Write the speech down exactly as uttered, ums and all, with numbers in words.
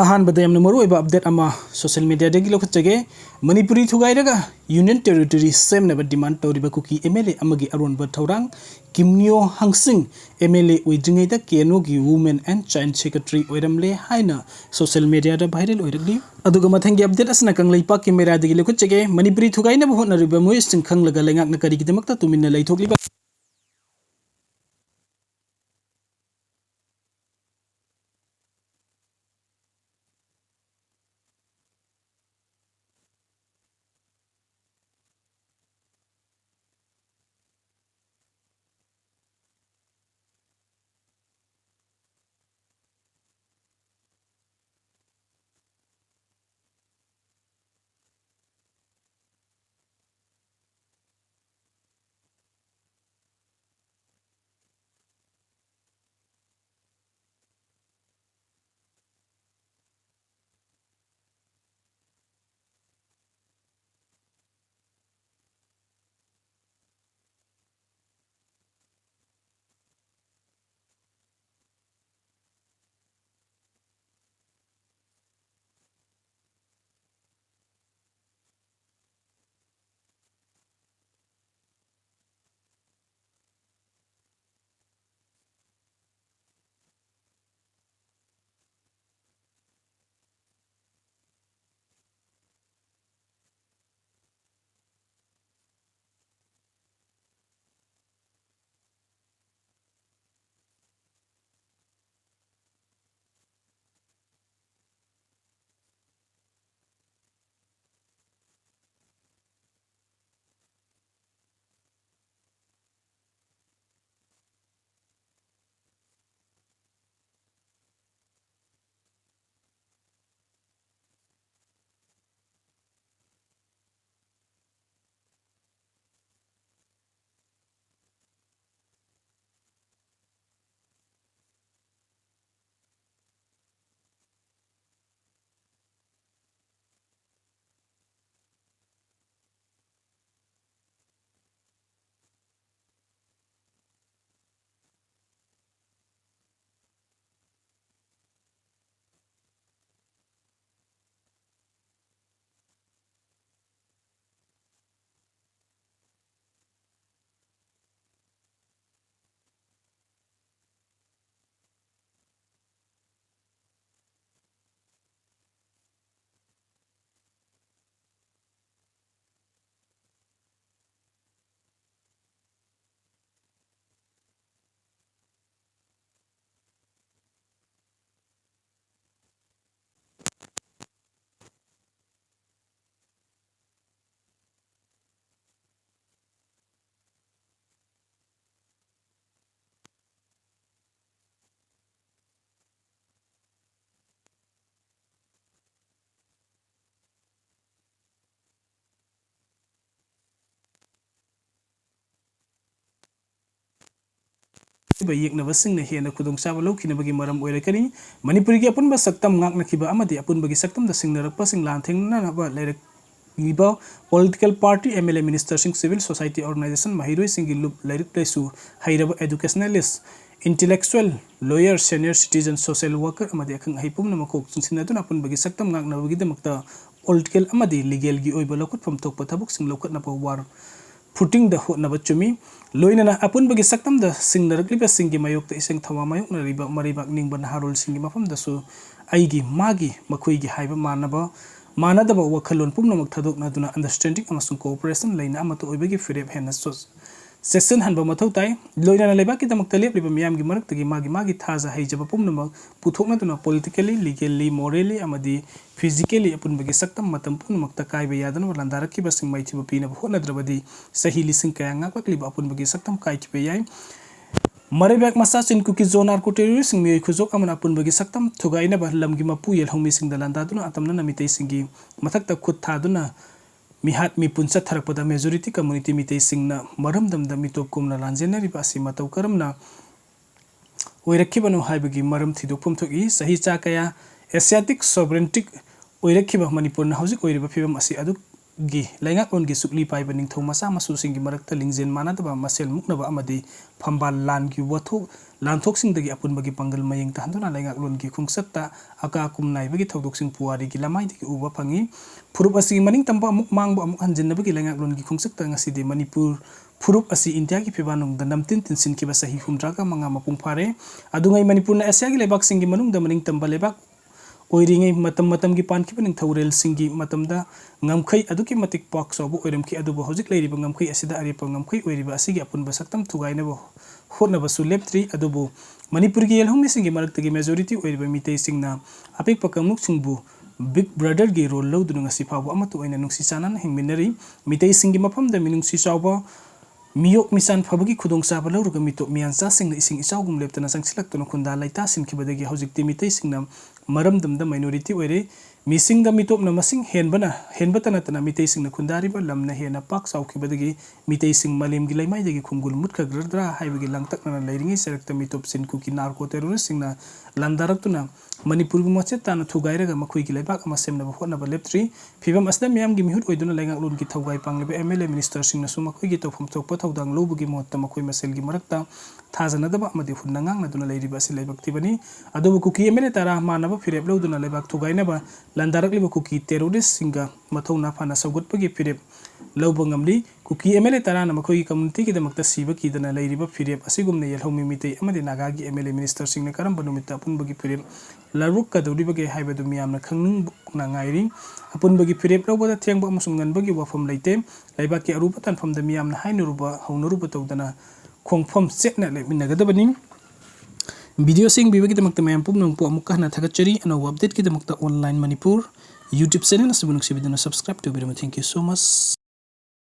ꯑꯍꯥꯟꯕꯗ ꯌꯥꯝꯅ ꯃꯔꯨꯑꯣꯏꯕ ꯑꯞꯗꯦꯠ ꯑꯃ ꯁꯣꯁꯤꯌꯦꯜ ꯃꯤꯗꯤꯌꯥꯗꯒꯤ ꯂꯧꯈꯠꯆꯒꯦ꯫ ꯃꯅꯤꯄꯨꯔꯤ ꯊꯨꯒꯥꯏꯔꯒ ꯌꯨꯅꯤꯌꯟ ꯇꯦꯔꯤꯇꯣꯔꯤ ꯁꯦꯝꯅꯕ ꯗꯤꯃꯥꯟ ꯇꯧꯔꯤꯕ ꯀꯨꯀꯤ ꯑꯦꯝ ꯑꯦꯜ ꯑꯦ ꯑꯃꯒꯤ ꯑꯔꯣꯟꯕ ꯊꯧꯔꯥꯡ ꯀꯤꯝꯅꯤꯌꯣ ꯍꯪꯁꯤꯡ ꯑꯦꯝ ꯑꯦꯜ ꯑꯦ ꯑꯣꯏꯗ꯭ꯔꯤꯉꯩꯗ ꯀꯦ ꯑꯦꯟ ꯑꯣꯒꯤ ꯋꯨꯃꯦꯟ ꯑꯦꯟ ꯆꯥꯏꯜ ꯁꯦꯀ꯭ꯔꯦꯇꯔꯤ ꯑꯣꯏꯔꯝꯂꯦ ꯍꯥꯏꯅ ꯁꯣꯁꯤꯌꯦꯜ ꯃꯤꯗꯤꯌꯥꯗ ꯚꯥꯏꯔꯦꯜ ꯑꯣꯏꯔꯛꯂꯤ꯫ ꯑꯗꯨꯒ ꯃꯊꯪꯒꯤ ꯑꯞꯗꯦꯠ ꯑꯁꯤꯅ ꯀꯪꯂꯩꯄꯥꯛꯀꯤ ꯃꯦꯔꯥꯗꯒꯤ ꯂꯧꯈꯠꯆꯒꯦ꯫ ꯃꯅꯤꯄꯨꯔꯤ ꯊꯨꯒꯥꯏꯅꯕ ꯍꯣꯠꯅꯔꯤꯕ ꯃꯤꯑꯣꯏꯁꯤꯡ ꯈꯪꯂꯒ ꯂꯩꯉꯥꯛꯅ ꯀꯔꯤꯒꯤꯗꯃꯛꯇ ꯇꯨꯃꯤꯟꯅ ꯂꯩꯊꯣꯛꯂꯤꯕ? ꯌꯦꯛꯅꯕꯁꯤꯡꯅ ꯍꯦꯟꯅ ꯈꯨꯗꯣꯡꯆꯥꯕ ꯂꯧꯈꯤꯅꯕꯒꯤ ꯃꯔꯝ ꯑꯣꯏꯔꯛꯀꯅꯤ꯫ ꯃꯅꯤꯄꯨꯔꯒꯤ ꯑꯄꯨꯟꯕ ꯁꯛꯇꯝ ꯉꯥꯛꯅꯈꯤꯕ ꯑꯃꯗꯤ ꯑꯄꯨꯟꯕꯒꯤ ꯁꯛꯇꯝꯗ ꯁꯤꯡꯅꯔꯛꯄꯁꯤꯡ ꯂꯥꯟꯊꯦꯡꯅꯅꯕ ꯂꯩꯔꯛꯂꯤꯕ political party, M L A, ministerꯁꯤꯡ, civil society organization, ꯃꯍꯩꯔꯣꯏꯁꯤꯡꯒꯤ ꯂꯨꯞ, ꯂꯥꯏꯔꯤꯛ ꯂꯥꯏꯁꯨ ꯍꯩꯔꯕ educationalist, intellectual, lawyer, senior citizen, social worker ꯑꯃꯗꯤ ꯑꯈꯪ ꯑꯍꯩ ꯄꯨꯝꯅꯃꯛ ꯀꯣꯛ ꯆꯨꯡꯁꯤꯟꯅꯗꯨꯅ ꯑꯄꯨꯟꯕꯒꯤ ꯁꯛꯇꯝ ꯉꯥꯛꯅꯕꯒꯤꯗꯃꯛꯇ political ꯑꯃꯗꯤ legalꯒꯤ ꯑꯣꯏꯕ ꯂꯧꯈꯠꯐꯝ ꯊꯣꯛꯄ ꯊꯕꯛꯁꯤꯡ ꯂꯧꯈꯠꯅꯕ war footingꯗ ꯍꯣꯠꯅꯕ ꯆꯨꯝꯃꯤ꯫ ꯂꯣꯏꯅꯅ ꯑꯄꯨꯟꯕꯒꯤ ꯁꯛꯇꯝꯗ ꯁꯤꯡꯅꯔꯛꯂꯤꯕꯁꯤꯡꯒꯤ ꯃꯥꯌꯣꯛꯇ ꯏꯁꯦꯡ ꯊꯧꯋꯥ ꯃꯥꯌꯣꯛꯅꯔꯤꯕ ꯃꯔꯩꯕꯥꯛ ꯅꯤꯡꯕ ꯅꯍꯥꯔꯣꯜꯁꯤꯡꯒꯤ ꯃꯐꯝꯗꯁꯨ ꯑꯩꯒꯤ, ꯃꯥꯒꯤ, ꯃꯈꯣꯏꯒꯤ ꯍꯥꯏꯕ ꯃꯥꯟꯅꯕ, ꯃꯥꯟꯅꯗꯕ ꯋꯥꯈꯜꯂꯣꯟ ꯄꯨꯝꯅꯃꯛ ꯊꯥꯗꯣꯛꯅꯗꯨꯅ understanding ꯑꯃꯁꯨꯡ cooperation ꯂꯩꯅ ꯑꯃꯠꯇ ꯑꯣꯏꯕꯒꯤ ꯐꯤꯔꯦꯞ ꯍꯦꯟꯅ ꯆꯦꯠꯁꯤꯟꯍꯟꯕ ꯃꯊꯧ ꯇꯥꯏ꯫ ꯂꯣꯏꯅꯅ ꯂꯩꯕꯥꯛꯀꯤꯗꯃꯛꯇ ꯂꯦꯞꯂꯤꯕ ꯃꯤꯌꯥꯝꯒꯤ ꯃꯔꯛꯇꯒꯤ ꯃꯥꯒꯤ ꯃꯥꯒꯤ ꯊꯥꯖ ꯍꯩꯖꯕ ꯄꯨꯝꯅꯃꯛ ꯄꯨꯊꯣꯛꯅꯗꯨꯅ politically, legally, morally ꯑꯃꯗꯤ physically ꯑꯄꯨꯟꯕꯒꯤ ꯁꯛꯇꯝ ꯃꯇꯝ ꯄꯨꯝꯅꯃꯛꯇ ꯀꯥꯏꯕ ꯌꯥꯗꯅꯕ ꯂꯥꯟꯗꯥꯔꯛꯈꯤꯕꯁꯤꯡ ꯃꯥꯏꯊꯤꯕ ꯄꯤꯅꯕ ꯍꯣꯠꯅꯗ꯭ꯔꯕꯗꯤ ꯆꯍꯤ ꯂꯤꯁꯤꯡ ꯀꯌꯥ ꯉꯥꯛꯂꯛꯂꯤꯕ ꯑꯄꯨꯟꯕꯒꯤ ꯁꯛꯇꯝ ꯀꯥꯏꯈꯤꯕ ꯌꯥꯏ꯫ ꯃꯔꯩꯕꯥꯛ ꯃꯆꯥꯁꯤꯡ ꯀꯨꯀꯤ ꯖꯣ narco terroristꯁꯤꯡ ꯃꯤꯑꯣꯏ ꯈꯨꯖꯣꯛ ꯑꯃꯅ ꯑꯄꯨꯟꯕꯒꯤ ꯁꯛꯇꯝ ꯊꯨꯒꯥꯏꯅꯕ ꯂꯝꯒꯤ ꯃꯄꯨ ꯌꯦꯜꯍꯧꯃꯤꯁꯤꯡꯗ ꯂꯥꯟꯗꯥꯗꯨꯅ ꯑꯇꯝꯅꯅ ꯃꯤꯇꯩꯁꯤꯡꯒꯤ ꯃꯊꯛꯇ ꯈꯨꯠ ꯊꯥꯗꯨꯅ ꯃꯤꯍꯥꯠ ꯃꯤꯄꯨꯟ ꯆꯠꯊꯔꯛꯄꯗ majority community ꯃꯤꯇꯩꯁꯤꯡꯅ ꯃꯔꯝꯗꯝꯗ ꯃꯤꯇꯣꯞ ꯀꯨꯝꯅ ꯂꯥꯟꯖꯦꯟꯅꯔꯤꯕ ꯑꯁꯤ ꯃꯇꯧ ꯀꯔꯝꯅ ꯑꯣꯏꯔꯛꯈꯤꯕꯅꯣ ꯍꯥꯏꯕꯒꯤ ꯃꯔꯝ ꯊꯤꯗꯣꯛꯐꯝ ꯊꯣꯛꯏ꯫ ꯆꯍꯤ ꯆꯥ ꯀꯌꯥ Asiatic sovereignty ꯑꯣꯏꯔꯛꯈꯤꯕ ꯃꯅꯤꯄꯨꯔꯅ ꯍꯧꯖꯤꯛ ꯑꯣꯏꯔꯤꯕ ꯐꯤꯕꯝ ꯑꯁꯤ ꯑꯗꯨꯒꯤ ꯂꯩꯉꯥꯛꯂꯣꯟꯒꯤ ꯁꯨꯛꯂꯤ ꯄꯥꯏꯕ ꯅꯤꯡꯊꯧ ꯃꯆꯥ ꯃꯁꯨꯁꯤꯡꯒꯤ ꯃꯔꯛꯇ ꯂꯤꯡꯖꯦꯜ ꯃꯥꯟꯅꯗꯕ, ꯃꯁꯦꯜ ꯃꯨꯛꯅꯕ ꯑꯃꯗꯤ ꯐꯝꯕꯥꯜ ꯂꯥꯟꯒꯤ ꯋꯥꯊꯣꯛ ꯂꯥꯟꯊꯣꯛꯁꯤꯡꯗꯒꯤ ꯑꯄꯨꯟꯕꯒꯤ ꯄꯥꯡꯒꯜ ꯃꯌꯦꯡ ꯇꯥꯍꯟꯗꯨꯅ ꯂꯩꯉꯥꯛꯂꯣꯟꯒꯤ ꯈꯣꯡꯆꯠꯇ ꯑꯀꯥ ꯑꯀꯨꯝ ꯅꯥꯏꯕꯒꯤ ꯊꯧꯗꯣꯛꯁꯤꯡ ꯄꯨꯋꯥꯔꯤꯒꯤ ꯂꯃꯥꯏꯗꯒꯤ ꯎꯕ ꯐꯪꯏ꯫ ꯐꯨꯔꯨꯞ ꯑꯁꯤꯒꯤ ꯃꯅꯤꯡꯇꯝꯕ ꯑꯃꯨꯛ ꯃꯥꯡꯕ ꯑꯃꯨꯛ ꯍꯟꯖꯤꯟꯅꯕꯒꯤ ꯂꯩꯉꯥꯛꯂꯣꯟꯒꯤ ꯈꯣꯡꯆꯠꯇ ꯉꯁꯤꯗꯤ ꯃꯅꯤꯄꯨꯔ ꯐꯨꯔꯨꯞ ꯑꯁꯤ ꯏꯟꯗꯤꯌꯥꯒꯤ ꯐꯤꯕꯥꯟꯅꯨꯡꯗ ꯅꯝꯇꯤꯟ ꯇꯤꯟꯁꯤꯟꯈꯤꯕ ꯆꯍꯤ ꯍꯨꯝꯗ꯭ꯔꯥꯒ ꯃꯉꯥ ꯃꯄꯨꯡ ꯐꯥꯔꯦ꯫ ꯑꯗꯨꯉꯩ ꯃꯅꯤꯄꯨꯔꯅ ꯑꯦꯁꯤꯌꯥꯒꯤ ꯂꯩꯕꯥꯛꯁꯤꯡꯒꯤ ꯃꯅꯨꯡꯗ ꯃꯅꯤꯡꯇꯝꯕ ꯂꯩꯕꯥꯛ ꯑꯣꯏꯔꯤꯉꯩ ꯃꯇꯝ ꯃꯇꯝꯒꯤ ꯄꯥꯟꯈꯤꯕ ꯅꯤꯡꯊꯧꯔꯦꯜꯁꯤꯡꯒꯤ ꯃꯇꯝꯗ ꯉꯝꯈꯩ ꯑꯗꯨꯛꯀꯤ ꯃꯇꯤꯛ ꯄꯥꯛ ꯆꯥꯎꯕ ꯑꯣꯏꯔꯝꯈꯤ꯫ ꯑꯗꯨꯕꯨ ꯍꯧꯖꯤꯛ ꯂꯩꯔꯤꯕ ꯉꯝꯈꯩ ꯑꯁꯤꯗ ꯑꯔꯦꯞꯄ ꯉꯝꯈꯩ ꯑꯣꯏꯔꯤꯕ ꯑꯁꯤꯒꯤ ꯑꯄꯨꯟꯕ ꯁꯛꯇꯝ ꯊꯨꯒꯥꯏꯅꯕ ꯍꯣꯠꯅꯕꯁꯨ ꯂꯦꯞꯇ꯭ꯔꯤ꯫ ꯑꯗꯨꯕꯨ ꯃꯅꯤꯄꯨꯔꯒꯤ ꯌꯦꯜꯍꯧꯃꯤꯁꯤꯡꯒꯤ ꯃꯔꯛꯇꯒꯤ majority ꯑꯣꯏꯔꯤꯕ ꯃꯤꯇꯩꯁꯤꯡꯅ ꯑꯄꯤꯛꯄ ꯀꯥꯡꯂꯨꯞꯁꯤꯡꯕꯨ big brotherꯒꯤ role ꯂꯧꯗꯨꯅ ꯉꯁꯤ ꯐꯥꯎꯕ ꯑꯃꯠꯇ ꯑꯣꯏꯅ ꯅꯨꯡꯁꯤ ꯆꯥꯟꯅꯅ ꯍꯤꯡꯃꯤꯟꯅꯔꯤ꯫ ꯃꯤꯇꯩꯁꯤꯡꯒꯤ ꯃꯐꯝꯗ ꯃꯤꯅꯨꯡꯁꯤ ꯆꯥꯎꯕ ꯃꯤꯌꯣꯛ ꯃꯤꯆꯥꯟ ꯐꯕꯒꯤ ꯈꯨꯗꯣꯡꯆꯥꯕ ꯂꯧꯔꯒ ꯃꯤꯇꯣꯞ ꯃꯤꯌꯥꯟꯆꯥꯁꯤꯡꯅ ꯏꯁꯤꯡ ꯏꯆꯥꯎꯒꯨꯝ ꯂꯦꯞꯇꯅ ꯆꯪꯁꯤꯜꯂꯛꯇꯨꯅ ꯈꯨꯟꯗꯥ ꯂꯩꯇꯥꯁꯤꯟꯈꯤꯕꯗꯒꯤ ꯍꯧꯖꯤꯛꯇꯤ ꯃꯤꯇꯩꯁꯤꯡꯅ ꯃꯔꯝꯗꯝꯗ minority ꯑꯣꯏꯔꯦ꯫ ꯃꯤꯁꯤꯡꯗ ꯃꯤꯇꯣꯞꯅ ꯃꯁꯤꯡ ꯍꯦꯟꯕꯅ, ꯍꯦꯟꯕꯇ ꯅꯠꯇꯅ ꯃꯤꯇꯩꯁꯤꯡꯅ ꯈꯨꯟꯗꯥꯔꯤꯕ ꯂꯝꯅ ꯍꯦꯟꯅ ꯄꯥꯛ ꯆꯥꯎꯈꯤꯕꯗꯒꯤ ꯃꯤꯇꯩꯁꯤꯡ ꯃꯥꯂꯦꯝꯒꯤ ꯂꯩꯃꯥꯏꯗꯒꯤ ꯈꯨꯡꯒꯨꯜ ꯃꯨꯠꯈ꯭ꯔꯒꯗ꯭ꯔꯥ ꯍꯥꯏꯕꯒꯤ ꯂꯥꯡꯇꯛꯅꯅ ꯂꯩꯔꯤꯉꯩ ꯆꯔꯛꯇ ꯃꯤꯇꯣꯞ ꯆꯤꯟ ꯀꯨꯀꯤ narco terroristꯁꯤꯡꯅ ꯂꯥꯟꯗꯥꯔꯛꯇꯨꯅ ꯃꯅꯤꯄꯨꯔꯕꯨ ꯃꯆꯦꯠ ꯇꯥꯅ ꯊꯨꯒꯥꯏꯔꯒ ꯃꯈꯣꯏꯒꯤ ꯂꯩꯕꯥꯛ ꯑꯃ ꯁꯦꯝꯅꯕ ꯍꯣꯠꯅꯕ ꯂꯦꯞꯇ꯭ꯔꯤ꯫ ꯐꯤꯕꯝ ꯑꯁꯤꯗ ꯃꯤꯌꯥꯝꯒꯤ ꯃꯤꯍꯨꯠ ꯑꯣꯏꯗꯨꯅ ꯂꯩꯉꯥꯛꯂꯣꯟꯒꯤ ꯊꯧꯒꯥꯏ ꯄꯥꯡꯂꯤꯕ MLA ministerꯁꯤꯡꯅꯁꯨ ꯃꯈꯣꯏꯒꯤ ꯇꯧꯐꯝ ꯊꯣꯛꯄ ꯊꯧꯗꯥꯡ ꯂꯧꯕꯒꯤ ꯃꯍꯨꯠꯇ ꯃꯈꯣꯏ ꯃꯁꯦꯜꯒꯤ ꯃꯔꯛꯇ ꯊꯥꯖꯅꯗꯕ ꯑꯃꯗꯤ ꯍꯨꯟꯅ ꯉꯥꯡꯅꯗꯨꯅ ꯂꯩꯔꯤꯕ ꯑꯁꯤ ꯂꯥꯏꯕꯛ ꯊꯤꯕꯅꯤ꯫ ꯑꯗꯨꯕꯨ ꯀꯨꯀꯤ MLA ꯇꯔꯥ ꯃꯥꯟꯅꯕ ꯐꯤꯔꯦꯞ ꯂꯧꯗꯨꯅ ꯂꯩꯕꯥꯛ ꯊꯨꯒꯥꯏꯅꯕ ꯂꯥꯟꯗꯥꯔꯛꯂꯤꯕ ꯀꯨꯀꯤ terroristꯁꯤꯡꯒ ꯃꯊꯧꯅꯥ ꯐꯅ ꯁꯧꯒꯠꯄꯒꯤ ꯐꯤꯔꯦꯞ ꯂꯧꯕ ꯉꯝꯂꯤ꯫ ꯀꯨꯀꯤ MLA ꯇꯔꯥꯅ ꯃꯈꯣꯏꯒꯤ communityꯒꯤꯗꯃꯛꯇ ꯁꯤꯕ ꯀꯤꯗꯅ ꯂꯩꯔꯤꯕ ꯐꯤꯔꯦꯞ ꯑꯁꯤꯒꯨꯝꯅ ꯌꯦꯜꯍꯧꯃꯤ ꯃꯤꯇꯩ ꯑꯃꯗꯤ ꯅꯥꯒꯥꯒꯤ MLA ministerꯁꯤꯡꯅ ꯀꯔꯝꯕ ꯅꯨꯃꯤꯠꯇ ꯑꯄꯨꯟꯕꯒꯤ ꯐꯤꯔꯦꯞ ꯂꯧꯔꯛꯀꯗꯧꯔꯤꯕꯒꯦ ꯍꯥꯏꯕꯗꯨ ꯃꯤꯌꯥꯝꯅ ꯈꯪꯅꯤꯡꯅ ꯉꯥꯏꯔꯤ꯫ ꯑꯄꯨꯟꯕꯒꯤ ꯐꯤꯔꯦꯞ ꯂꯧꯕꯗ ꯊꯦꯡꯕ ꯑꯃꯁꯨꯡ ꯉꯟꯕꯒꯤ ꯋꯥꯐꯝ ꯂꯩꯇꯦ꯫ ꯂꯩꯕꯥꯛꯀꯤ ꯑꯔꯨꯕ ꯇꯥꯟꯐꯝꯗ ꯃꯤꯌꯥꯝꯅ ꯍꯥꯏꯅꯔꯨꯕ ꯍꯧꯅꯔꯨꯕ ꯇꯧꯗꯅ ꯈꯣꯡꯐꯝ ꯆꯦꯠꯅ ꯂꯦꯞꯃꯤꯟꯅꯒꯗꯕꯅꯤ꯫ Video ꯁꯤ ꯌꯦꯡꯕꯤꯕꯒꯤꯗꯃꯛꯇ ꯃꯌꯥꯝ ꯄꯨꯝꯅꯃꯛꯄꯨ ꯑꯃꯨꯛꯀ ꯍꯟꯅ ꯊꯥꯒꯠꯆꯔꯤ꯫ ꯑꯅꯧꯕ updateꯀꯤꯗꯃꯛꯇ Online Manipur YouTube channel ꯑꯁꯤꯕꯨ ꯅꯨꯡꯁꯤꯕꯤꯗꯨꯅ subscribe ꯇꯧꯕꯤꯔꯝꯃꯨ꯫ Thank you so much꯫